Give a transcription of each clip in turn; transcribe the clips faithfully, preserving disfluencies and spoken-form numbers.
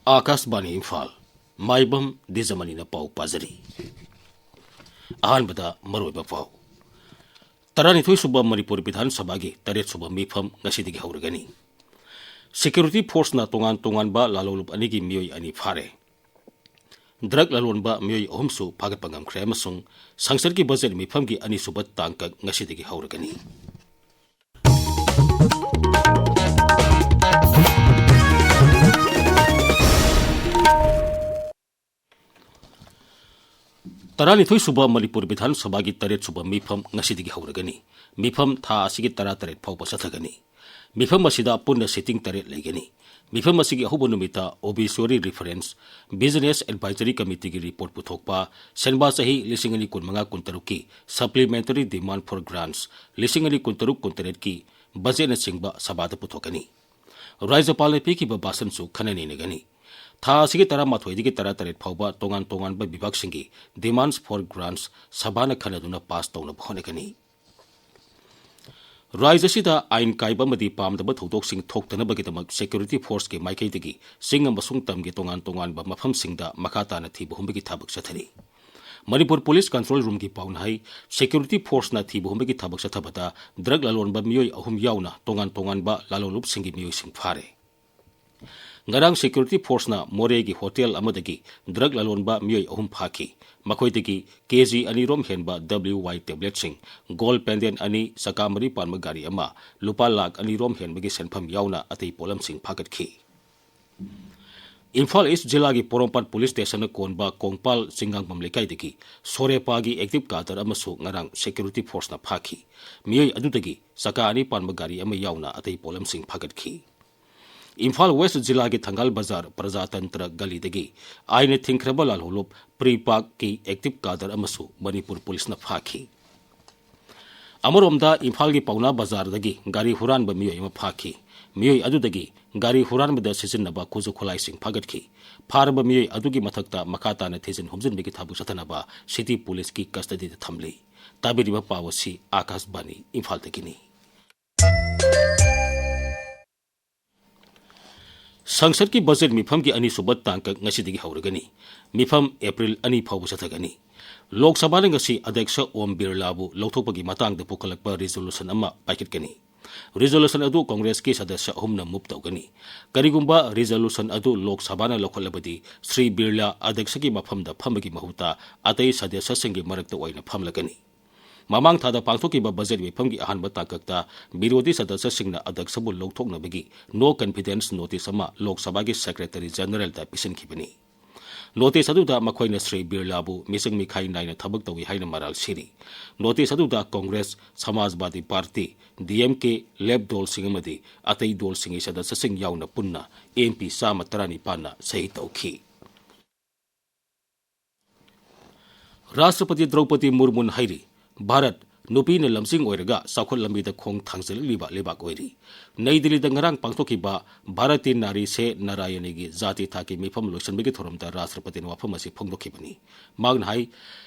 ꯑꯥꯀꯥꯁꯕꯥꯅꯤ ꯏꯝꯐꯥꯜ, ꯃꯥꯏꯕꯝ ꯗꯤꯖꯃꯅꯤꯅ ꯄꯥꯎ ꯄꯥꯖꯔꯤ꯫ ꯑꯍꯥꯟꯕꯗ ꯃꯔꯨꯑꯣꯏꯕ ꯄꯥꯎ꯫ ꯇꯔꯥꯅꯤꯊꯣꯏ ꯁꯨꯕ ꯃꯅꯤꯄꯨꯔ ꯕꯤꯙꯥꯟ ꯁꯚꯥꯒꯤ ꯇꯔꯦꯠ ꯁꯨꯕ ꯃꯤꯐꯝ ꯉꯁꯤꯗꯒꯤ ꯍꯧꯔꯒꯅꯤ꯫ ꯁꯦꯀ꯭ꯌꯨꯔꯤꯇꯤ ꯐꯣꯔꯁꯅ ꯇꯣꯉꯥꯟ ꯇꯣꯉꯥꯟꯕ ꯂꯥꯂꯣꯡꯂꯨꯞ ꯑꯅꯤꯒꯤ ꯃꯤꯑꯣꯏ ꯑꯅꯤ ꯐꯥꯔꯦ꯫ ꯗ꯭ꯔꯒ ꯂꯂꯣꯟꯕ ꯃꯤꯑꯣꯏ ꯑꯍꯨꯝꯁꯨ ꯐꯥꯒꯠꯄ ꯉꯝꯈ꯭ꯔꯦ ꯑꯃꯁꯨꯡ ꯁꯪꯁꯠꯀꯤ ꯕꯖꯦꯠ ꯃꯤꯐꯝꯒꯤ ꯑꯅꯤꯁꯨꯕ ꯇꯥꯡꯀꯛ ꯉꯁꯤꯗꯒꯤ ꯍꯧꯔꯒꯅꯤ꯫ ꯇꯔꯥꯅꯤꯊꯣꯏ ꯁꯨꯕ ꯃꯅꯤꯄꯨꯔ ꯕꯤꯙꯥꯟ ꯁꯚꯥꯒꯤ ꯇꯔꯦꯠ ꯁꯨꯕ ꯃꯤꯐꯝ ꯉꯁꯤꯗꯒꯤ ꯍꯧꯔꯒꯅꯤ꯫ ꯃꯤꯐꯝ ꯊꯥ ꯑꯁꯤꯒꯤ ꯇꯔꯥꯇꯔꯦꯠ ꯐꯥꯎꯕ ꯆꯠꯊꯒꯅꯤ꯫ ꯃꯤꯐꯝ ꯑꯁꯤꯗ ꯄꯨꯟꯅ ꯁꯤꯇꯤꯡ ꯇꯔꯦꯠ ꯂꯩꯒꯅꯤ꯫ ꯃꯤꯐꯝ ꯑꯁꯤꯒꯤ ꯑꯍꯧꯕ ꯅꯨꯃꯤꯠꯇ ꯑꯣ ꯕꯤ ꯁꯤ ꯋꯥꯔꯤ ꯔꯤꯐꯔꯦꯟꯁ, ꯕꯤꯖꯤꯅꯦꯁ ꯑꯦꯗꯚꯥꯏꯖꯔꯤ ꯀꯃꯤꯇꯤꯒꯤ ꯔꯤꯄꯣꯔꯠ ꯄꯨꯊꯣꯛꯄ, ꯁꯦꯟꯕꯥ ꯆꯍꯤ ꯂꯤꯁꯤꯡ ꯑꯅꯤ ꯀꯨꯟꯃꯉꯥ ꯀꯨꯟꯇꯔꯨꯛꯀꯤ Supplementary Demand for Grants ꯂꯤꯁꯤꯡ ꯑꯅꯤ ꯀꯨꯟꯇꯔꯨꯛ ꯀꯨꯟꯇꯔꯦꯠꯀꯤ ꯕꯖꯦꯠꯅꯆꯤꯡꯕ ꯁꯚꯥꯗ ꯄꯨꯊꯣꯛꯀꯅꯤ꯫ ꯔꯥꯖ꯭ꯌꯄꯥꯜꯅ ꯄꯤꯈꯤꯕ ꯚꯥꯁꯟꯁꯨ ꯈꯟꯅ ꯅꯩꯅꯒꯅꯤ꯫ ꯊꯥ ꯑꯁꯤꯒꯤ ꯇꯔꯥꯃꯥꯊꯣꯏꯗꯒꯤ ꯇꯔꯥꯇꯔꯦꯠ ꯐꯥꯎꯕ ꯇꯣꯉꯥꯟ ꯇꯣꯉꯥꯟꯕ ꯕꯤꯚꯥꯒꯁꯤꯡꯒꯤ Demands for Grants ꯁꯚꯥꯅ ꯈꯟꯅꯗꯨꯅ ꯄꯥꯁ ꯇꯧꯅꯕ ꯍꯣꯠꯅꯒꯅꯤ꯫ ꯔꯥꯖ꯭ꯌ ꯑꯁꯤꯗ ꯑꯥꯏꯟ ꯀꯥꯏꯕ ꯑꯃꯗꯤ ꯄꯥꯝꯗꯕ ꯊꯧꯗꯣꯛꯁꯤꯡ ꯊꯣꯛꯇꯅꯕꯒꯤꯗꯃꯛ ꯁꯦꯀ꯭ꯌꯨꯔꯤꯇꯤ ꯐꯣꯔꯁꯀꯤ ꯃꯥꯏꯀꯩꯗꯒꯤ ꯆꯤꯡ ꯑꯃꯁꯨꯡ ꯇꯝꯒꯤ ꯇꯣꯉꯥꯟ ꯇꯣꯉꯥꯟꯕ ꯃꯐꯝꯁꯤꯡꯗ ꯃꯈꯥ ꯇꯥꯅ ꯊꯤꯕ ꯍꯨꯝꯕꯒꯤ ꯊꯕꯛ ꯆꯠꯊꯔꯤ꯫ ꯃꯅꯤꯄꯨꯔ ꯄꯨꯂꯤꯁ ꯀꯟꯇ꯭ꯔꯣꯜ ꯔꯨꯝꯒꯤ ꯄꯥꯎꯅ ꯍꯥꯏ, ꯁꯦꯀ꯭ꯌꯨꯔꯤꯇꯤ ꯐꯣꯔꯁꯅ ꯊꯤꯕ ꯍꯨꯝꯕꯒꯤ ꯊꯕꯛ ꯆꯠꯊꯕꯗ ꯗ꯭ꯔꯒ ꯂꯂꯣꯟꯕ ꯃꯤꯑꯣꯏ ꯑꯍꯨꯝ ꯌꯥꯎꯅ ꯇꯣꯉꯥꯟ ꯇꯣꯉꯥꯟꯕ ꯂꯥꯂꯣꯡꯂꯨꯞꯁꯤꯡꯒꯤ ꯃꯤꯑꯣꯏꯁꯤꯡ ꯐꯥꯔꯦ꯫ ꯉꯔꯥꯡ ꯁꯦꯀ꯭ꯌꯨꯔꯤꯇꯤ ꯐꯣꯔꯁꯅ ꯃꯣꯔꯦꯒꯤ ꯍꯣꯇꯦꯜ ꯑꯃꯗꯒꯤ ꯗ꯭ꯔꯒ ꯂꯂꯣꯟꯕ ꯃꯤꯑꯣꯏ ꯑꯍꯨꯝ ꯐꯥꯈꯤ꯫ ꯃꯈꯣꯏꯗꯒꯤ ꯀꯦ ꯖꯤ ꯑꯅꯤ ꯔꯣꯝ ꯍꯦꯟꯕ ꯗꯕ꯭ꯂꯤꯌꯨ ꯋꯥꯏ ꯇꯦꯕ꯭ꯂꯦꯠꯁꯤꯡ, ꯒꯣꯜ ꯄꯦꯟꯗꯦꯟ ꯑꯅꯤ, ꯆꯀꯥ ꯃꯔꯤ ꯄꯥꯟꯕ ꯒꯥꯔꯤ ꯑꯃ, ꯂꯨꯄꯥ ꯂꯥꯈ ꯑꯅꯤ ꯔꯣꯝ ꯍꯦꯟꯕꯒꯤ ꯁꯦꯟꯐꯝ ꯌꯥꯎꯅ ꯑꯇꯩ ꯄꯣꯠꯂꯝꯁꯤꯡ ꯐꯥꯒꯠꯈꯤ꯫ ꯏꯝꯐꯥꯜ ꯏꯁ ꯖꯤꯂꯥꯒꯤ ꯄꯣꯔꯣꯝꯄꯥꯠ ꯄꯨꯂꯤꯁ ꯁ꯭ꯇꯦꯁꯟꯅ ꯀꯣꯟꯕ ꯀꯣꯡꯄꯥꯜ ꯆꯤꯡꯉꯥꯡꯕꯝ ꯂꯩꯀꯥꯏꯗꯒꯤ ꯁꯣꯔꯦꯄꯥꯒꯤ ꯑꯦꯛꯇꯤꯞ ꯀꯥꯗꯔ ꯑꯃꯁꯨ ꯉꯔꯥꯡ ꯁꯦꯀ꯭ꯌꯨꯔꯤꯇꯤ ꯐꯣꯔꯁꯅ ꯐꯥꯈꯤ꯫ ꯃꯤꯑꯣꯏ ꯑꯗꯨꯗꯒꯤ ꯆꯀꯥ ꯑꯅꯤ ꯄꯥꯟꯕ ꯒꯥꯔꯤ ꯑꯃ ꯌꯥꯎꯅ ꯑꯇꯩ ꯄꯣꯠꯂꯝꯁꯤꯡ ꯐꯥꯒꯠꯈꯤ꯫ ꯏꯝꯐꯥꯜ ꯋꯦꯁ ꯖꯤꯂꯥꯒꯤ ꯊꯪꯒꯥꯜ ꯕꯖꯥꯔ ꯄ꯭ꯔꯖꯥꯇꯟꯇ꯭ꯔ ꯒꯂꯤꯗꯒꯤ ꯑꯥꯏꯟꯅ ꯊꯤꯡꯈ꯭ꯔꯕ ꯂꯥꯜꯍꯧꯂꯨꯞ ꯄ꯭ꯔꯤꯄꯥꯛꯀꯤ ꯑꯦꯛꯇꯤꯞ ꯀꯥꯗꯔ ꯑꯃꯁꯨ ꯃꯅꯤꯄꯨꯔ ꯄꯨꯂꯤꯁꯅ ꯐꯥꯈꯤ꯫ ꯑꯃꯔꯣꯝꯗ ꯏꯝꯐꯥꯜꯒꯤ ꯄꯥꯎꯅꯥ ꯕꯖꯥꯔꯗꯒꯤ ꯒꯥꯔꯤ ꯍꯨꯔꯥꯟꯕ ꯃꯤꯑꯣꯏ ꯑꯃ ꯐꯥꯈꯤ꯫ ꯃꯤꯑꯣꯏ ꯑꯗꯨꯗꯒꯤ ꯒꯥꯔꯤ ꯍꯨꯔꯥꯟꯕꯗ ꯁꯤꯖꯤꯟꯅꯕ ꯈꯨꯠꯁꯨ ꯈꯨꯠꯂꯥꯏꯁꯤꯡ ꯐꯥꯒꯠꯈꯤ꯫ ꯐꯥꯔꯕ ꯃꯤꯑꯣꯏ ꯑꯗꯨꯒꯤ ꯃꯊꯛꯇ ꯃꯈꯥ ꯇꯥꯅ ꯊꯤꯖꯤꯟ ꯍꯨꯝꯖꯤꯟꯕꯒꯤ ꯊꯕꯛ ꯆꯠꯊꯅꯕ ꯁꯤꯇꯤ ꯄꯨꯂꯤꯁꯀꯤ ꯀꯁꯇꯗꯤꯗ ꯊꯝꯂꯤ꯫ ꯇꯥꯕꯤꯔꯤꯕ ꯄꯥꯎ ꯑꯁꯤ ꯑꯥꯀꯥꯁꯕꯥꯅꯤ ꯏꯝꯐꯥꯜꯗꯒꯤꯅꯤ꯫ ꯁꯪꯁꯠꯀꯤ ꯕꯖꯦꯠ ꯃꯤꯐꯝꯒꯤ ꯑꯅꯤꯁꯨꯕ ꯇꯥꯡꯀꯛ ꯉꯁꯤꯗꯒꯤ ꯍꯧꯔꯒꯅꯤ꯫ ꯃꯤꯐꯝ ꯑꯦꯄ꯭ꯔꯤꯜ ꯑꯅꯤ ꯐꯥꯎꯕ ꯆꯠꯊꯒꯅꯤ꯫ ꯂꯣꯛ ꯁꯚꯥꯅ ꯉꯁꯤ ꯑꯗ꯭ꯌꯛꯁ ꯑꯣꯝ ꯕꯤꯔꯂꯥꯕꯨ ꯂꯧꯊꯣꯛꯄꯒꯤ ꯃꯇꯥꯡꯗ ꯄꯨꯈꯠꯂꯛꯄ ꯔꯤꯖꯣꯂꯨꯁꯟ ꯑꯃ ꯄꯥꯏꯈꯠꯀꯅꯤ꯫ ꯔꯤꯖꯣꯂꯨꯁꯟ ꯑꯗꯨ ꯀꯣꯡꯒ꯭ꯔꯦꯁꯀꯤ ꯁꯗꯁ꯭ꯌ ꯑꯍꯨꯝꯅ ꯃꯨꯚ ꯇꯧꯒꯅꯤ꯫ ꯀꯔꯤꯒꯨꯝꯕ ꯔꯤꯖꯣꯂꯨꯁꯟ ꯑꯗꯨ ꯂꯣꯛ ꯁꯚꯥꯅ ꯂꯧꯈꯠꯂꯕꯗꯤ, ꯁ꯭ꯔꯤ ꯕꯤꯔꯂꯥ ꯑꯗ꯭ꯌꯛꯁꯒꯤ ꯃꯐꯝꯗ ꯐꯝꯕꯒꯤ ꯃꯍꯨꯠꯇ ꯑꯇꯩ ꯁꯗꯁ꯭ꯌꯁꯤꯡꯒꯤ ꯃꯔꯛꯇ ꯑꯣꯏꯅ ꯐꯝꯂꯒꯅꯤ꯫ ꯃꯃꯥꯡ ꯊꯥꯗ ꯄꯥꯡꯊꯣꯛꯈꯤꯕ ꯕꯖꯦꯠ ꯃꯤꯐꯝꯒꯤ ꯑꯍꯥꯟꯕ ꯇꯥꯡꯀꯛꯇ ꯕꯤꯔꯣꯙꯤ ꯁꯗꯁ꯭ꯌꯁꯤꯡꯅ ꯑꯗ꯭ꯌꯛꯁꯕꯨ ꯂꯧꯊꯣꯛꯅꯕꯒꯤ ꯅꯣ ꯀꯟꯐꯤꯗꯦꯟꯁ ꯅꯣꯇꯤꯁ ꯑꯃ ꯂꯣꯛ ꯁꯚꯥꯒꯤ ꯁꯦꯀ꯭ꯔꯦꯇꯔꯤ ꯖꯦꯅꯔꯦꯜꯗ ꯄꯤꯁꯤꯟꯈꯤꯕꯅꯤ꯫ ꯅꯣꯇꯤꯁ ꯑꯗꯨꯗ ꯃꯈꯣꯏꯅ ꯁ꯭ꯔꯤ ꯕꯤꯔꯂꯥꯕꯨ ꯃꯤꯆꯪ ꯃꯤꯈꯥꯏ ꯅꯥꯏꯅ ꯊꯕꯛ ꯇꯧꯏ ꯍꯥꯏꯅ ꯃꯔꯥꯜ ꯁꯤꯔꯤ꯫ ꯅꯣꯇꯤꯁ ꯑꯗꯨꯗ ꯀꯣꯡꯒ꯭ꯔꯦꯁ, ꯁꯃꯥꯖꯕꯥꯗꯤ ꯄꯥꯔꯇꯤ, ꯗꯤ ꯑꯦꯝ ꯀꯦ, ꯂꯦꯐ ꯗꯣꯜꯁꯤꯡ ꯑꯃꯗꯤ ꯑꯇꯩ ꯗꯣꯜꯁꯤꯡꯒꯤ ꯁꯗꯁ꯭ꯌꯁꯤꯡ ꯌꯥꯎꯅ ꯄꯨꯟꯅ ꯑꯦꯝ ꯄꯤ ꯆꯥꯝꯃ ꯇꯔꯥꯅꯤꯄꯥꯟꯅ ꯁꯍꯤ ꯇꯧꯈꯤ꯫ ꯔꯥꯁꯇ꯭ꯔꯄꯇꯤ ꯗ꯭ꯔꯧꯄꯗꯤ ꯃꯨꯔꯃꯨꯅ ꯍꯥꯏꯔꯤ, ꯚꯥꯔꯠ ꯅꯨꯄꯤꯅ ꯂꯝꯖꯤꯡ ꯑꯣꯏꯔꯒ ꯆꯥꯎꯈꯠ ꯂꯝꯕꯤꯗ ꯈꯣꯡ ꯊꯥꯡꯖꯤꯜꯂꯛꯂꯤꯕ ꯂꯩꯕꯥꯛ ꯑꯣꯏꯔꯤ꯫ ꯅꯩ ꯗꯤꯜꯂꯤꯗ ꯉꯔꯥꯡ ꯄꯥꯡꯊꯣꯛꯈꯤꯕ ꯚꯥꯔꯠꯇꯤ ꯅꯥꯔꯤ ꯁꯦ ꯅꯥꯔꯥꯌꯅꯤꯒꯤ ꯖꯥꯇꯤ ꯊꯥꯛꯀꯤ ꯃꯤꯐꯝ ꯂꯣꯏꯁꯤꯟꯕꯒꯤ ꯊꯧꯔꯝꯗ ꯔꯥꯁꯇ꯭ꯔꯄꯇꯤꯅ ꯋꯥꯐꯝ ꯑꯁꯤ ꯐꯣꯡꯗꯣꯛꯈꯤꯕꯅꯤ꯫ ꯃꯍꯥꯛꯅ ꯍꯥꯏ,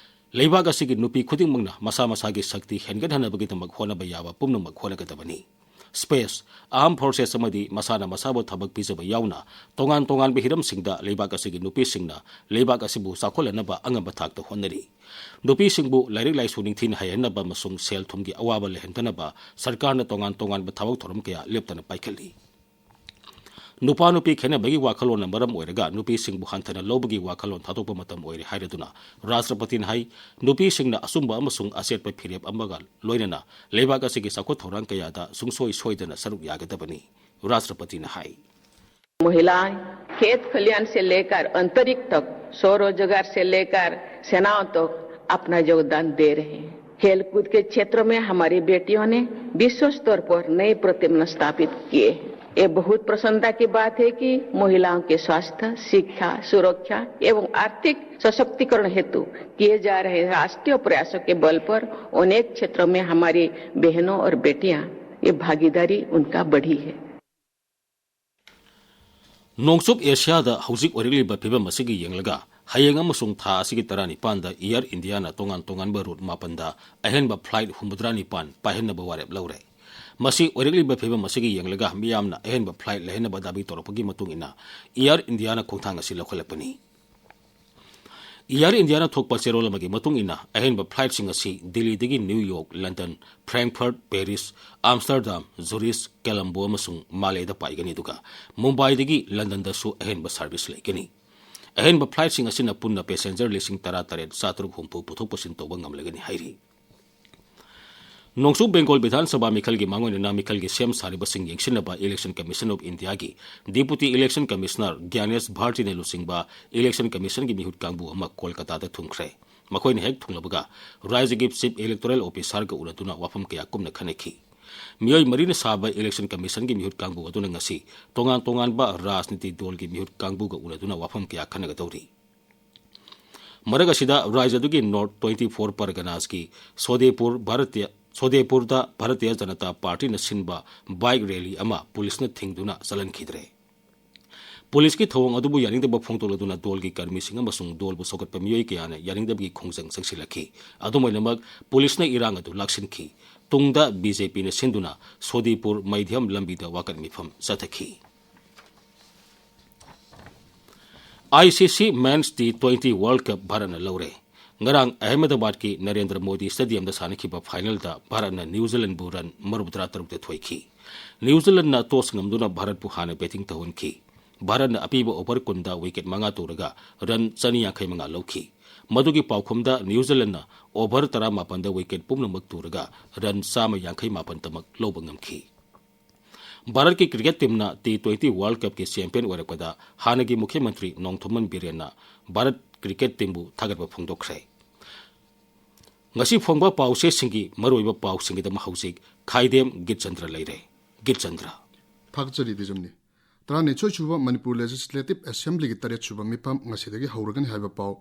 ꯂꯩꯕꯥꯛ ꯑꯁꯤꯒꯤ ꯅꯨꯄꯤ ꯈꯨꯗꯤꯡꯃꯛꯅ ꯃꯁꯥ ꯃꯁꯥꯒꯤ ꯁꯛꯇꯤ ꯍꯦꯟꯒꯠꯍꯟꯅꯕꯒꯤꯗꯃꯛ ꯍꯣꯠꯅꯕ ꯌꯥꯕ ꯄꯨꯝꯅꯃꯛ ꯍꯣꯠꯅꯒꯗꯕꯅꯤ꯫ ꯁ꯭ꯄꯦꯁ, ꯑꯥꯔꯝ ꯐꯣꯔꯁꯦꯁ ꯑꯃꯗꯤ ꯃꯁꯥꯅ ꯃꯁꯥꯕꯨ ꯊꯕꯛ ꯄꯤꯖꯕ ꯌꯥꯎꯅ ꯇꯣꯉꯥꯟ ꯇꯣꯉꯥꯟꯕ ꯍꯤꯔꯝꯁꯤꯡꯗ ꯂꯩꯕꯥꯛ ꯑꯁꯤꯒꯤ ꯅꯨꯄꯤꯁꯤꯡꯅ ꯂꯩꯕꯥꯛ ꯑꯁꯤꯕꯨ ꯆꯥꯎꯈꯠꯍꯟꯅꯕ ꯑꯉꯝꯕ ꯊꯥꯛꯇ ꯍꯣꯠꯅꯔꯤ꯫ ꯅꯨꯄꯤꯁꯤꯡꯕꯨ ꯂꯥꯏꯔꯤꯛ ꯂꯥꯏꯁꯨ ꯅꯤꯡꯊꯤꯅ ꯍꯩꯍꯟꯅꯕ ꯑꯃꯁꯨꯡ ꯁꯦꯜ ꯊꯨꯝꯒꯤ ꯑꯋꯥꯕ ꯂꯩꯍꯟꯗꯅꯕ ꯁꯔꯀꯥꯔꯅ ꯇꯣꯉꯥꯟ ꯇꯣꯉꯥꯟꯕ ꯊꯕꯛ ꯊꯧꯔꯝ ꯀꯌꯥ ꯂꯦꯞꯇꯅ ꯄꯥꯏꯈꯠꯂꯤ꯫ ꯅꯨꯄꯥ ꯅꯨꯄꯤ ꯈꯦꯟꯅꯕꯒꯤ ꯋꯥꯈꯜꯂꯣꯟꯅ ꯃꯔꯝ ꯑꯣꯏꯔꯒ ꯅꯨꯄꯤꯁꯤꯡꯕꯨ ꯍꯟꯊꯅ ꯂꯧꯕꯒꯤ ꯋꯥꯈꯜꯂꯣꯟ ꯊꯥꯗꯣꯛꯄ ꯃꯇꯝ ꯑꯣꯏꯔꯦ ꯍꯥꯏꯔꯗꯨꯅ ꯔꯥꯁꯇ꯭ꯔꯄꯇꯤꯅ ꯍꯥꯏ, ꯅꯨꯄꯤꯁꯤꯡꯅ ꯑꯆꯨꯝꯕ ꯑꯃꯁꯨꯡ ꯑꯆꯦꯠꯄ ꯐꯤꯔꯦꯞ ꯑꯃꯒ ꯂꯣꯏꯅꯅ ꯂꯩꯕꯥꯛ ꯑꯁꯤꯒꯤ ꯆꯥꯎꯈꯠ ꯊꯧꯔꯥꯡ ꯀꯌꯥꯗ ꯁꯨꯡꯁꯣꯏ ꯁꯣꯏꯗꯅ ꯁꯔꯨꯛ ꯌꯥꯒꯗꯕꯅꯤ꯫ ꯔꯥꯁꯇ꯭ꯔꯄꯇꯤꯅ ꯍꯥꯏ꯫ महिलाएं खेत खलियान से लेकर अंतरिक्ष तक, स्वरोजगार से लेकर सेनाओं तक अपना योगदान दे रहे हैं। खेलकूद के क्षेत्र में हमारी बेटियों ने विश्व स्तर पर नए प्रतिमान स्थापित किए हैं। ये बहुत प्रसन्नता की बात है कि महिलाओं के स्वास्थ्य, शिक्षा, सुरक्षा एवं आर्थिक सशक्तिकरण हेतु किए जा रहे राष्ट्रीय प्रयासों के बल पर अनेक क्षेत्रों में हमारी बहनों और बेटियां, ये भागीदारी उनका बढ़ी है। ꯅꯣꯡꯆꯨꯞ ꯑꯦꯁꯤꯌꯥꯗ ꯍꯧꯖꯤꯛ ꯑꯣꯏꯔꯛꯂꯤꯕ ꯐꯤꯕꯝ ꯑꯁꯤꯒꯤ ꯌꯦꯡꯂꯒ, ꯍꯌꯦꯡ ꯑꯃꯁꯨꯡ ꯊꯥ ꯑꯁꯤꯒꯤ ꯇꯔꯥꯅꯤꯄꯥꯟꯗ ꯑꯦꯌꯔ ꯏꯟꯗꯤꯌꯥꯅ ꯇꯣꯉꯥꯟ ꯇꯣꯉꯥꯟꯕ ꯔꯨꯠ ꯃꯥꯄꯟꯗ ꯑꯍꯦꯟꯕ ꯐ꯭ꯂꯥꯏꯠ ꯍꯨꯝꯐꯨꯇꯔꯥ ꯅꯤꯄꯥꯟ ꯄꯥꯏꯍꯟꯅꯕ ꯋꯥꯔꯦꯞ ꯂꯧꯔꯦ꯫ ꯃꯁꯤ ꯑꯣꯏꯔꯛꯂꯤꯕ ꯐꯤꯕꯝ ꯑꯁꯤꯒꯤ ꯌꯦꯡꯂꯒ ꯃꯤꯌꯥꯝꯅ ꯑꯍꯦꯟꯕ flight ꯂꯩꯍꯟꯅꯕ ꯗꯥꯕꯤ ꯇꯧꯔꯛꯄꯒꯤ ꯃꯇꯨꯡ ꯏꯟꯅ Air Indiaꯅ ꯈꯣꯡꯊꯥꯡ ꯑꯁꯤ ꯂꯧꯈꯠꯂꯛꯄꯅꯤ꯫ Air Indiaꯅ ꯊꯣꯛꯄ ꯆꯦꯔꯣꯜ ꯑꯃꯒꯤ ꯃꯇꯨꯡ ꯏꯟꯅ, ꯑꯍꯦꯟꯕ flightꯁꯤꯡ ꯑꯁꯤ ꯗꯤꯜꯂꯤꯗꯒꯤ ꯅ꯭ꯌꯨ ꯌꯣꯔꯛ, ꯂꯟꯗꯟ, ꯐ꯭ꯔꯦꯡꯛꯐꯔꯠ, ꯄꯦꯔꯤꯁ, ꯑꯝꯁꯇꯔꯗꯥꯝ, ꯖꯨꯔꯤꯁ, ꯀꯦꯂꯝꯕꯣ ꯑꯃꯁꯨꯡ ꯃꯥꯂꯦꯗ ꯄꯥꯏꯒꯅꯤ, ꯑꯗꯨꯒ ꯃꯨꯝꯕꯥꯏꯗꯒꯤ ꯂꯟꯗꯟꯗꯁꯨ ꯑꯍꯦꯟꯕ service ꯂꯩꯒꯅꯤ꯫ ꯑꯍꯦꯟꯕ flightꯁꯤꯡ ꯑꯁꯤꯅ ꯄꯨꯟꯅ passenger ꯂꯤꯁꯤꯡ ꯇꯔꯥ ꯇꯔꯦꯠ ꯆꯥꯇ꯭ꯔꯨꯛ ꯍꯨꯝꯐꯨ ꯄꯨꯊꯣꯛ ꯄꯨꯁꯤꯟ ꯇꯧꯕ ꯉꯝꯂꯒꯅꯤ ꯍꯥꯏꯔꯤ꯫ ꯅꯣꯡꯆꯨꯞ ꯕꯦꯡꯒꯣꯜ ꯕꯤꯙꯥꯟ ꯁꯚꯥ ꯃꯤꯈꯜꯒꯤ ꯃꯥꯡꯑꯣꯏꯅꯅ ꯃꯤꯈꯜꯒꯤ ꯁꯦꯝ ꯁꯥꯔꯤꯕꯁꯤꯡ ꯌꯦꯡꯁꯤꯟꯅꯕ Election Commission of Indiaꯒꯤ Deputy Election Commissioner ꯒ꯭ꯌꯥꯅꯦꯁ ꯚꯥꯔꯇꯤꯅ ꯂꯨꯆꯤꯡꯕ Election Commissionꯒꯤ ꯃꯤꯍꯨꯠ ꯀꯥꯡꯕꯨ ꯑꯃ ꯀꯣꯜꯀꯇꯥꯗ ꯊꯨꯡꯈ꯭ꯔꯦ꯫ ꯃꯈꯣꯏꯅ ꯍꯦꯛ ꯊꯨꯡꯂꯕꯒ ꯔꯥꯖ꯭ꯌꯒꯤ Chief Electoral Officerꯒ ꯎꯅꯗꯨꯅ ꯋꯥꯐꯝ ꯀꯌꯥ ꯀꯨꯞꯅ ꯈꯟꯅꯈꯤ꯫ ꯃꯤꯑꯣꯏ ꯃꯔꯤꯅ ꯁꯥꯕ Election Commissionꯒꯤ ꯃꯤꯍꯨꯠ ꯀꯥꯡꯕꯨ ꯑꯗꯨꯅ ꯉꯁꯤ ꯇꯣꯉꯥꯟ ꯇꯣꯉꯥꯟꯕ ꯔꯥꯖꯅꯤꯇꯤ ꯗꯣꯜꯒꯤ ꯃꯤꯍꯨꯠ ꯀꯥꯡꯕꯨꯒ ꯎꯅꯗꯨꯅ ꯋꯥꯐꯝ ꯀꯌꯥ ꯈꯟꯅꯒꯗꯧꯔꯤ꯫ ꯃꯔꯛ ꯑꯁꯤꯗ, ꯔꯥꯖ꯭ꯌ ꯑꯗꯨꯒꯤ North twenty four Parganas ꯀꯤ ꯁꯣꯗꯦꯄꯨꯔ ꯚꯥꯔꯇꯤꯌ, ꯁꯣꯗꯦꯄꯨꯔꯗ ꯚꯥꯔꯇꯤꯌ ꯖꯅꯇꯥ ꯄꯥꯔꯇꯤꯅ ꯁꯤꯟꯕ bike rally ꯑꯃ ꯄꯨꯂꯤꯁꯅ ꯊꯤꯡꯗꯨꯅ ꯆꯠꯍꯟꯈꯤꯗ꯭ꯔꯦ꯫ ꯄꯨꯂꯤꯁꯀꯤ ꯊꯧꯑꯣꯡ ꯑꯗꯨꯕꯨ ꯌꯥꯅꯤꯡꯗꯕ ꯐꯣꯡꯗꯣꯛꯂꯗꯨꯅ ꯗꯣꯜꯒꯤ ꯀꯔꯃꯤꯁꯤꯡ ꯑꯃꯁꯨꯡ ꯗꯣꯜꯕꯨ ꯁꯧꯒꯠꯄ ꯃꯤꯑꯣꯏ ꯀꯌꯥꯅ ꯌꯥꯅꯤꯡꯗꯕꯒꯤ ꯈꯣꯡꯖꯪ ꯆꯪꯁꯤꯜꯂꯛꯈꯤ꯫ ꯑꯗꯨꯝ ꯑꯣꯏꯅꯃꯛ, ꯄꯨꯂꯤꯁꯅ ꯏꯔꯥꯡ ꯑꯗꯨ ꯂꯥꯛꯁꯤꯟꯈꯤ꯫ ꯇꯨꯡꯗ BJPꯅ ꯁꯤꯟꯗꯨꯅ ꯁꯣꯗꯤꯄꯨꯔ ꯃꯩꯙ꯭ꯌꯝ ꯂꯝꯕꯤꯗ ꯋꯥꯀꯠ ꯃꯤꯐꯝ ꯆꯠꯊꯈꯤ꯫ ICC Men's T twenty World Cup ꯚꯥꯔꯠꯅ ꯂꯧꯔꯦ꯫ ꯉꯔꯥꯡ ꯑꯍꯃꯦꯗꯥꯕꯥꯗꯀꯤ ꯅꯔꯦꯟꯗ꯭ꯔ ꯃꯣꯗꯤ Stadiumꯗ ꯁꯥꯟꯅꯈꯤꯕ finalꯗ ꯚꯥꯔꯠꯅ ꯅ꯭ꯌꯨ ꯖꯤꯂꯦꯟꯕꯨ run ꯃꯔꯐꯨꯇꯔꯥ ꯇꯔꯨꯛꯇ ꯊꯣꯏꯈꯤ꯫ ꯅ꯭ꯌꯨ ꯖꯤꯂꯦꯟꯗꯅ toss ꯉꯝꯗꯨꯅ ꯚꯥꯔꯠꯄꯨ ꯍꯥꯟꯅ batting ꯇꯧꯍꯟꯈꯤ꯫ ꯚꯥꯔꯠꯅ ꯑꯄꯤꯕ over ꯀꯨꯟꯗ wicket ꯃꯉꯥ ꯇꯨꯔꯒ run ꯆꯅꯤ ꯌꯥꯡꯈꯩ ꯃꯉꯥ ꯂꯧꯈꯤ꯫ ꯃꯗꯨꯒꯤ ꯄꯥꯎꯈꯨꯝꯗ ꯅ꯭ꯌꯨ ꯖꯤꯂꯦꯟꯗꯅ over ꯇꯔꯥꯃꯥꯄꯟꯗ wicket ꯄꯨꯝꯅꯃꯛ ꯇꯨꯔꯒ run ꯆꯥꯝꯃ ꯌꯥꯡꯈꯩ ꯃꯥꯄꯟꯇꯃꯛ ꯂꯧꯕ ꯉꯝꯈꯤ꯫ ꯚꯥꯔꯠꯀꯤ cricket teamꯅ T twenty World Cupꯀꯤ champion ꯑꯣꯏꯔꯛꯄꯗ ꯍꯥꯟꯅꯒꯤ ꯃꯨꯈ꯭ꯌ ꯃꯟꯇ꯭ꯔꯤ ꯅꯣꯡꯊꯣꯝꯕꯝ ꯕꯤꯔꯦꯟꯅ ꯚꯥꯔꯠ cricket teamꯕꯨ ꯊꯥꯒꯠꯄ ꯐꯣꯡꯗꯣꯛꯈ꯭ꯔꯦ꯫ ꯉꯁꯤ ꯐꯣꯡꯕ ꯄꯥꯎꯆꯦꯁꯤꯡꯒꯤ ꯃꯔꯨꯑꯣꯏꯕ ꯄꯥꯎꯁꯤꯡꯒꯤꯗꯃꯛ ꯍꯧꯖꯤꯛ ꯈꯥꯏꯗꯦꯝ ꯒꯤꯠꯆꯟꯗ꯭ꯔ ꯂꯩꯔꯦ꯫ ꯒꯤꯠꯆꯟꯗ꯭ꯔ꯫ ꯊꯥꯒꯠꯆꯔꯤ ꯗꯤꯖꯝꯅꯤ꯫ ꯇꯔꯥꯅꯤꯊꯣꯏ ꯁꯨꯕ ꯃꯅꯤꯄꯨꯔ Legislative Assemblyꯒꯤ ꯇꯔꯦꯠ ꯁꯨꯕ ꯃꯤꯐꯝ ꯉꯁꯤꯗꯒꯤ ꯍꯧꯔꯒꯅꯤ ꯍꯥꯏꯕ ꯄꯥꯎ꯫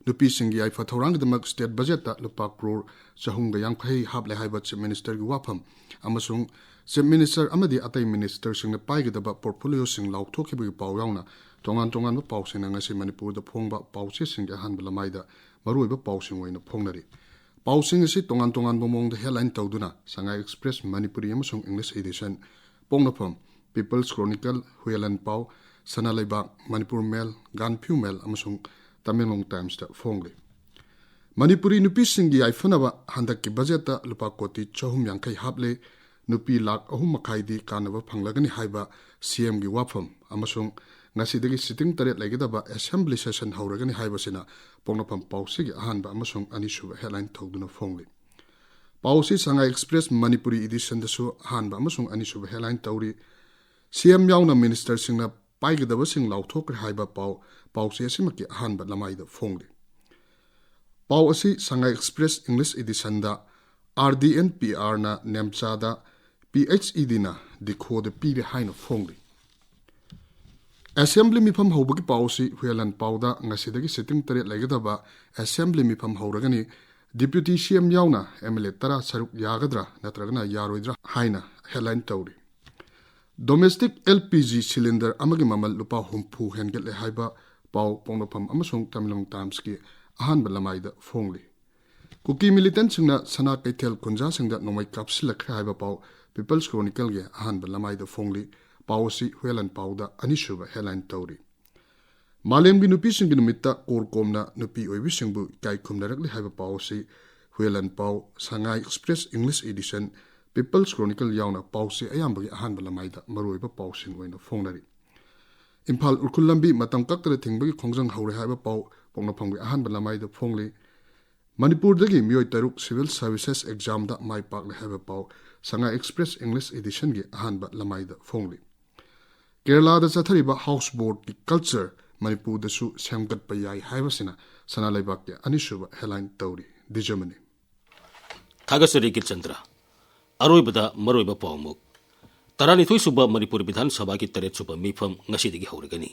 ꯅꯨꯄꯤꯁꯤꯡꯒꯤ ꯌꯥꯏꯐ ꯊꯧꯔꯥꯡꯒꯤꯗꯃꯛ state budgetꯇ ꯂꯨꯄꯥ ꯀ꯭ꯔꯣꯔ ꯆꯍꯨꯝꯒ ꯌꯥꯡꯈꯩ ꯍꯥꯞꯂꯦ ꯍꯥꯏꯕ Chief Ministerꯒꯤ ꯋꯥꯐꯝ ꯑꯃꯁꯨꯡ Chief Minister ꯑꯃꯗꯤ ꯑꯇꯩ ministerꯁꯤꯡꯅ ꯄꯥꯏꯒꯗꯕ portfolioꯁꯤꯡ ꯂꯥꯎꯊꯣꯛꯈꯤꯕꯒꯤ ꯄꯥꯎ ꯌꯥꯎꯅ ꯇꯣꯉꯥꯟ ꯇꯣꯉꯥꯟꯕ ꯄꯥꯎꯁꯤꯡꯅ ꯉꯁꯤ ꯃꯅꯤꯄꯨꯔꯗ ꯐꯣꯡꯕ ꯄꯥꯎꯆꯦꯁꯤꯡꯒꯤ ꯑꯍꯥꯟꯕ ꯂꯃꯥꯏꯗ ꯃꯔꯨꯑꯣꯏꯕ ꯄꯥꯎꯁꯤꯡ ꯑꯣꯏꯅ ꯐꯣꯡꯅꯔꯤ꯫ ꯄꯥꯎꯁꯤꯡ ꯑꯁꯤ ꯇꯣꯉꯥꯟ ꯇꯣꯉꯥꯟꯕ ꯃꯑꯣꯡꯗ headline ꯇꯧꯗꯨꯅ ꯁꯉꯥꯏ ꯑꯦꯛꯁꯄ꯭ꯔꯦꯁ ꯃꯅꯤꯄꯨꯔꯤ ꯑꯃꯁꯨꯡ ꯏꯪꯂꯤꯁ edition, ꯄꯣꯛꯅꯐꯝ, ꯄꯤꯄꯜꯁ ꯀ꯭ꯔꯣꯅꯤꯀꯜ, ꯍꯨꯌꯦꯂꯟ ꯄꯥꯎ, ꯁꯅꯥ ꯂꯩꯕꯥꯛ, ꯃꯅꯤꯄꯨꯔ ꯃꯦꯜ, ꯒꯥꯟꯐꯤꯎ ꯃꯦꯜ ꯑꯃꯁꯨꯡ ꯇꯃꯦꯡꯂꯣꯡ ꯇꯥꯏꯝꯁꯇ ꯐꯣꯡꯂꯤ꯫ ꯃꯅꯤꯄꯨꯔꯤ ꯅꯨꯄꯤꯁꯤꯡꯒꯤ ꯌꯥꯏꯐꯅꯕ ꯍꯟꯗꯛꯀꯤ ꯕꯖꯦꯠꯇ ꯂꯨꯄꯥ ꯀꯣꯇꯤ ꯆꯍꯨꯝ ꯌꯥꯡꯈꯩ ꯍꯥꯞꯂꯦ꯫ ꯅꯨꯄꯤ ꯂꯥꯈ ꯑꯍꯨꯝ ꯃꯈꯥꯏꯗꯤ ꯀꯥꯟꯅꯕ ꯐꯪꯂꯒꯅꯤ ꯍꯥꯏꯕ ꯁꯤ ꯑꯦꯝꯒꯤ ꯋꯥꯐꯝ ꯑꯃꯁꯨꯡ ꯉꯁꯤꯗꯒꯤ ꯁꯤꯇꯤꯡ ꯇꯔꯦꯠ ꯂꯩꯒꯗꯕ ꯑꯦꯁꯦꯝꯕ꯭ꯂꯤ ꯁꯦꯁꯟ ꯍꯧꯔꯒꯅꯤ ꯍꯥꯏꯕꯁꯤꯅ ꯄꯣꯛꯅꯐꯝ ꯄꯥꯎꯁꯤꯒꯤ ꯑꯍꯥꯟꯕ ꯑꯃꯁꯨꯡ ꯑꯅꯤꯁꯨꯕ headline ꯇꯧꯗꯨꯅ ꯐꯣꯡꯂꯤ꯫ ꯄꯥꯎꯁꯤ ꯁꯉꯥꯏ ꯑꯦꯛꯁꯄ꯭ꯔꯦꯁ ꯃꯅꯤꯄꯨꯔꯤ editionꯗꯁꯨ ꯑꯍꯥꯟꯕ ꯑꯃꯁꯨꯡ ꯑꯅꯤꯁꯨꯕ headline ꯇꯧꯔꯤ꯫ ꯁꯤ ꯑꯦꯝ ꯌꯥꯎꯅ ꯃꯤꯅꯤꯁꯇꯔꯁꯤꯡꯅ ꯄꯥꯏꯒꯗꯕꯁꯤꯡ ꯂꯥꯎꯊꯣꯛꯈ꯭ꯔꯦ ꯍꯥꯏꯕ ꯄꯥꯎ ꯄꯥꯎꯆꯦ ꯑꯁꯤꯃꯛꯀꯤ ꯑꯍꯥꯟꯕ ꯂꯃꯥꯏꯗ ꯐꯣꯡꯂꯤ꯫ ꯄꯥꯎ ꯑꯁꯤ ꯁꯉꯥꯏ ꯑꯦꯛꯁꯄ꯭ꯔꯦꯁ ꯏꯪꯂꯤꯁ editionꯗ ꯑꯥꯔ ꯗꯤ ꯑꯦꯟ ꯄꯤ ꯑꯥꯔꯅ ꯅꯦꯝꯆꯥꯗ, ꯄꯤ ꯑꯩꯆ ꯏ ꯗꯤꯅ ꯗꯤꯈꯣꯗ ꯄꯤꯔꯦ ꯍꯥꯏꯅ ꯐꯣꯡꯂꯤ꯫ ꯑꯦꯁꯦꯝꯕ꯭ꯂꯤ ꯃꯤꯐꯝ ꯍꯧꯕꯒꯤ ꯄꯥꯎ ꯑꯁꯤ ꯍꯨꯌꯦꯂꯟ ꯄꯥꯎꯗ ꯉꯁꯤꯗꯒꯤ ꯁꯤꯇꯤꯡ ꯇꯔꯦꯠ ꯂꯩꯒꯗꯕ ꯑꯦꯁꯦꯝꯕ꯭ꯂꯤ ꯃꯤꯐꯝ ꯍꯧꯔꯒꯅꯤ, ꯗꯤꯄ꯭ꯌꯨꯇꯤ ꯁꯤ ꯑꯦꯝ ꯌꯥꯎꯅ ꯑꯦꯝ ꯑꯦꯜ ꯑꯦ ꯇꯔꯥ ꯁꯔꯨꯛ ꯌꯥꯒꯗ꯭ꯔꯥ ꯅꯠꯇ꯭ꯔꯒꯅ ꯌꯥꯔꯣꯏꯗ꯭ꯔꯥ ꯍꯥꯏꯅ headline ꯇꯧꯔꯤ꯫ Domestic L P G cylinder ꯑꯃꯒꯤ ꯃꯃꯜ ꯂꯨꯄꯥ ꯍꯨꯝꯐꯨ ꯍꯦꯟꯒꯠꯂꯦ ꯍꯥꯏꯕ ꯄꯥꯎ ꯄꯣꯛꯅꯐꯝ ꯑꯃꯁꯨꯡ ꯇꯃꯦꯡꯂꯣꯡ ꯇꯥꯏꯝꯁꯀꯤ ꯑꯍꯥꯟꯕ ꯂꯃꯥꯏꯗ ꯐꯣꯡꯂꯤ꯫ ꯀꯨꯀꯤ ꯃꯤꯂꯤꯇꯦꯟꯠꯁꯤꯡꯅ ꯁꯅꯥ ꯀꯩꯊꯦꯜ ꯈꯨꯟꯖꯥꯁꯤꯡꯗ ꯅꯣꯡꯃꯩ ꯀꯥꯞꯁꯤꯜꯂꯛꯈ꯭ꯔꯦ ꯍꯥꯏꯕ ꯄꯥꯎ ꯄꯤꯄꯜꯁ ꯀ꯭ꯔꯣꯅꯤꯀꯜꯒꯤ ꯑꯍꯥꯟꯕ ꯂꯃꯥꯏꯗ ꯐꯣꯡꯂꯤ꯫ ꯄꯥꯎ ꯑꯁꯤ ꯍꯨꯌꯦꯂꯟ ꯄꯥꯎꯗ ꯑꯅꯤꯁꯨꯕ headline ꯇꯧꯔꯤ꯫ ꯃꯥꯂꯦꯝꯒꯤ ꯅꯨꯄꯤꯁꯤꯡꯒꯤ ꯅꯨꯃꯤꯠꯇ ꯀꯣꯔꯀꯣꯝꯅ ꯅꯨꯄꯤ ꯑꯣꯏꯕꯤꯁꯤꯡꯕꯨ ꯏꯀꯥꯏ ꯈꯨꯝꯅꯔꯛꯂꯤ ꯍꯥꯏꯕ ꯄꯥꯎ ꯑꯁꯤ ꯍꯨꯌꯦꯂꯟ ꯄꯥꯎ, ꯁꯉꯥꯏ express English edition, peoples chronicle ꯌꯥꯎꯅ ꯄꯥꯎꯆꯦ ꯑꯌꯥꯝꯕꯒꯤ ꯑꯍꯥꯟꯕ ꯂꯃꯥꯏꯗ ꯃꯔꯨꯑꯣꯏꯕ ꯄꯥꯎꯁꯤꯡ ꯑꯣꯏꯅ ꯐꯣꯡꯅꯔꯤ꯫ ꯏꯝꯐꯥꯜ ꯎꯈ꯭ꯔꯨꯜ ꯂꯝꯕꯤ ꯃꯇꯝ ꯀꯛꯇꯅ ꯊꯤꯡꯕꯒꯤ ꯈꯣꯡꯖꯪ ꯍꯧꯔꯦ ꯍꯥꯏꯕ ꯄꯥꯎ ꯄꯣꯛꯅꯐꯝꯒꯤ ꯑꯍꯥꯟꯕ ꯂꯃꯥꯏꯗ ꯐꯣꯡꯂꯤ꯫ ꯃꯅꯤꯄꯨꯔꯗꯒꯤ ꯃꯤꯑꯣꯏ ꯇꯔꯨꯛ civil services examꯗ ꯃꯥꯏ ꯄꯥꯛꯂꯦ ꯍꯥꯏꯕ ꯄꯥꯎ ꯁꯉꯥꯏ ꯑꯦꯛꯁꯄ꯭ꯔꯦꯁ ꯏꯪꯂꯤꯁ editionꯒꯤ ꯑꯍꯥꯟꯕ ꯂꯃꯥꯏꯗ ꯐꯣꯡꯂꯤ꯫ ꯀꯦꯔꯂꯥꯗ ꯆꯠꯊꯔꯤꯕ houseboatꯀꯤ culture ꯃꯅꯤꯄꯨꯔꯗꯁꯨ ꯁꯦꯝꯒꯠꯄ ꯌꯥꯏ ꯍꯥꯏꯕꯁꯤꯅ ꯁꯅꯥ ꯂꯩꯕꯥꯛꯀꯤ ꯑꯅꯤꯁꯨꯕ headline ꯇꯧꯔꯤ꯫ ꯗꯤꯖꯃꯅꯤ꯫ ꯊꯥꯒꯠꯆꯔꯤ ꯀꯤꯔꯆꯟꯗ꯭ꯔ꯫ ꯑꯔꯣꯏꯕꯗ ꯃꯔꯨꯑꯣꯏꯕ ꯄꯥꯎꯃꯨꯛ꯫ ꯇꯔꯥꯅꯤꯊꯣꯏ ꯁꯨꯕ ꯃꯅꯤꯄꯨꯔ ꯕꯤꯙꯥꯟ ꯁꯚꯥꯒꯤ ꯇꯔꯦꯠ ꯁꯨꯕ ꯃꯤꯐꯝ ꯉꯁꯤꯗꯒꯤ ꯍꯧꯔꯒꯅꯤ꯫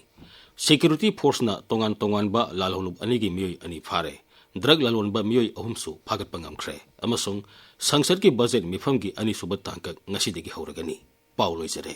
Security forceꯅ ꯇꯣꯉꯥꯟ ꯇꯣꯉꯥꯟꯕ ꯂꯥꯜꯍꯧꯂꯨꯞ ꯑꯅꯤꯒꯤ ꯃꯤꯑꯣꯏ ꯑꯅꯤ ꯐꯥꯔꯦ꯫ Drug ꯂꯂꯣꯟꯕ ꯃꯤꯑꯣꯏ ꯑꯍꯨꯝꯁꯨ ꯐꯥꯒꯠꯄ ꯉꯝꯈ꯭ꯔꯦ꯫ ꯑꯃꯁꯨꯡ ꯁꯪꯁꯠꯀꯤ ꯕꯖꯦꯠ ꯃꯤꯐꯝꯒꯤ ꯑꯅꯤꯁꯨꯕ ꯇꯥꯡꯀꯛ ꯉꯁꯤꯗꯒꯤ ꯍꯧꯔꯒꯅꯤ꯫ ꯄꯥꯎ ꯂꯣꯏꯖꯔꯦ꯫